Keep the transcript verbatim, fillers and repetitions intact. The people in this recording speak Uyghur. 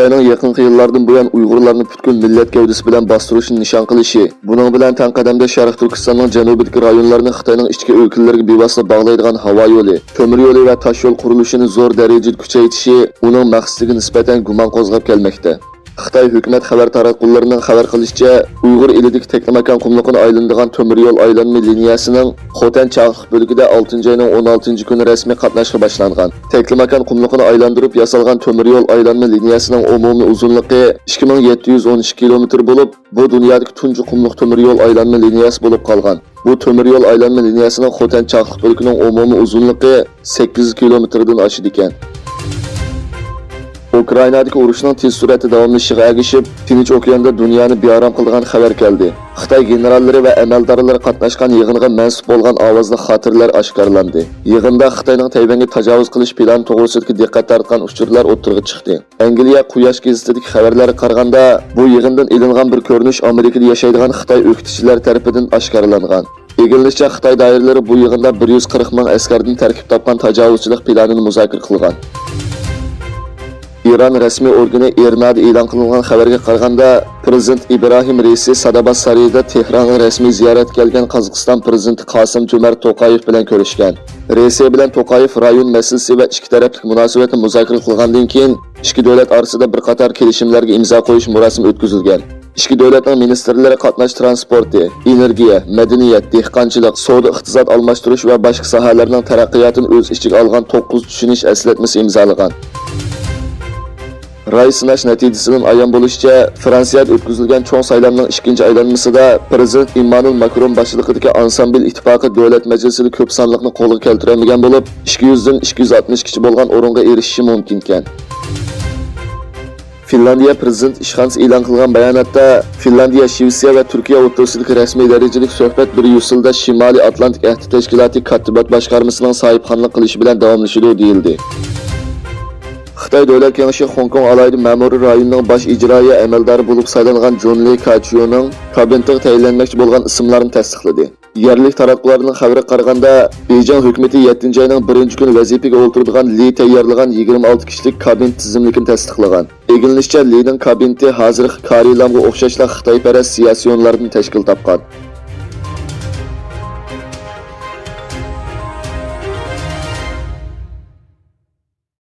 خىتاينىڭ يېقىنقى يىللاردىن بۇيان ئۇيغۇرلارنى پۈتكۈل مىللەت گەۋدىسى بىلەن باستۇرۇشىنى نىشان قىلىشى، بۇنىڭ بىلەن تەڭ قەدەمدە شەرقىي تۈركىستاننىڭ جەنۇبىدىكى رايونلارنى خىتاينىڭ ئىچكى ئۆلكىلىرىگە بىۋاسىتە باغلايدىغان ھاۋا يولى، تۆمۈر يولى ۋە تاش يول قۇرۇلۇشىنى زور دەرىجىدە كۈچەيتىشى ئۇنىڭ مەقسىتىگە نىسبەتەن گۇمان قوزغاپ كەلمەكتە. خىتاي ھۆكۈمەت خەۋەر تاراتقۇلىرىنىڭ خەۋەر قىلىشىچە، ئۇيغۇر ئېلىدىكى تەكلىماكان قۇملۇقىنى ئايلىنىدىغان تۆمۈر يول ئايلانما لىنىيەسىنىڭ خوتەن چاقلىق بۆلىكىدە ئالتىنچى ئاينىڭ ئون ئالتىنچى كۈنى رەسمىي قاتناشقا باشلانغان. تەكلىماكان قۇملۇقىنى ئايلاندۇرۇپ ياسالغان تۆمۈر يول ئايلانما لىنىيەسىنىڭ ئومۇمىي ئۇزۇنلۇقى ئىككى مىڭ يەتتە يۈز ئون ئىككى كىلومېتىر بولۇپ، بۇ دۇنيادىكى تۇنجى قۇملۇق تۆمۈر يول ئايلانما لىنىيەسى بولۇپ قالغان. بۇ تۆمۈر يول ئايلانما لىنىيەسىنىڭ خوتەن چاقلىق بۆلىكىنىڭ ئومۇمىي ئۇزۇنلۇقى سەككىز كىلومېتىردىن ئاشىدىكەن. ئۇكرائىنادىكى ئۇرۇشنىڭ تېز سۈرئەتتە داۋاملىشىشىغا ئەگىشىپ، تىنچ ئوكياندا دۇنيانى بىئارام قىلىدىغان خەۋەر كەلدى. خىتاي گېنېراللىرى ۋە ئەمەلدارلىرى قاتناشقان يىغىنغا مەنسۇپ بولغان ئاۋازلىق خاتىرىلەر ئاشكارىلاندى. يىغىندا خىتاينىڭ تەيۋەنگە تاجاۋۇز قىلىش پىلانى توغرىسىدىكى دىققەت تارتقان ئۇچۇرلار ئوتتۇرىغا چىقتى. ئەنگلىيە قۇياش گېزىتىدىكى خەۋەرلەرگە قارىغاندا، بۇ يىغىندىن ئېلىنغان بىر كۆرۈنۈش ئامېرىكىدا ياشايدىغان خىتاي ئۆكتىچىلەر تەرىپىدىن ئاشكارىلانغان. ئىگىلىنىشىچە، خىتاي دائىرىلىرى بۇ يىغىندا بىر يۈز قىرىق مىڭ ئەسكەردىن تەركىب تاپقان تاجاۋۇزچىلىق پىلانىنى مۇزاكىرە قىلغان. ئىران رەسمىي ئورگىنى ئىرنادا ئېلان قىلىنغان خەۋەرگە قارىغاندا، پىرېزىدېنت ئىبراھىم رەئىسى ساداباد سارىيىدا تېھرانغا رەسمىي زىيارەتكە كەلگەن قازاقىستان پىرېزىدېنتى قاسىم جۆمەرت توقايېف بىلەن كۆرۈشكەن. رەئىسى بىلەن توقايېف رايون مەسىلىسى ۋە ئىككى تەرەپلىك مۇناسىۋەتنى مۇزاكىرە قىلغاندىن كېيىن، ئىككى دۆلەت ئارىسىدا بىر قاتار كېلىشىملەرگە ئىمزا قويۇش مۇراسىمى ئۆتكۈزۈلگەن. ئىككى دۆلەتنىڭ مىنىستىرلىرى قاتناش ترانسپورتى، ئېنېرگىيە، مەدەنىيەت، دېھقانچىلىق، سودا ئىقتىساد ئالماشتۇرۇش ۋە باشقا ساھەلەرنىڭ تەرەققىياتىنى ئۆز ئىچىگە ئالغان توققۇز چۈشىنىش ئەسلەتمىسى ئىمزالىغان. راي سىناش نەتىجىسىدىن ئايان بولۇشىچە، فرانسىيەدە ئۆتكۈزۈلگەن چوڭ سايلامنىڭ ئىككىنچى ئايلانمىسىدا پىرېزىدېنت ئىممانۇئېل ماكرون باشچىلىقىدىكى ئانسامبىل ئىتتىپاقى دۆلەت مەجلىسىدە كۆپ سانلىقنى قولغا كەلتۈرەلمىگەن بولۇپ، ئىككى يۈزدىن ئىككى يۈز ئاتمىش ئىككىنچى بولغان ئورۇنغا ئېرىشىشى مۇمكىنكەن. فىنلاندىيە پىرېزىدېنت ئىشخانىسى ئېلان قىلغان باياناتتا، فىنلاندىيە، شىۋېتسىيە ۋە تۈركىيە ئوتتۇرىسىدىكى رەسمىي دەرىجىلىك سۆھبەت بىريۇسسېلدا شىمالىي ئاتلانتىك ئەھدى تەشكىلاتى كاتىبات باشقارمىسىنىڭ ساھىبخانلىق قىلىشى بىلەن داۋاملىشىدۇ، دېيىلدى. خىتاي دۆلەت كېڭىشى خوڭكوڭ ئالاھىدە مەمۇرىي رايونىنىڭ باش ئىجرائىيە ئەمەلدارى بولۇپ سايلانغان جون لى كاچيۇنىڭ كابىنېتىغا تەيىنلەنمەكچى بولغان ئىسىملارنى تەستىقلىدى. يەرلىك تاراتقۇلاردىن خەۋەرگە قارىغاندا، بېيجىڭ ھۆكۈمىتى يەتتىنچى ئاينىڭ بىرىنچى كۈنى ۋەزىپىگە ئولتۇرىدىغان لى تەييارلىغان يىگىرمە ئالتە كىشىلىك كابىنېت تىزىملىكىنى تەستىقلىغان. ئىگىلىنىشىچە، لىنىڭ كابىنېتى ھازىرقى كارىي لامغا ئوخشاشلا خىتايپەرەس سىياسىيونلاردىن تەشكىل تاپقان.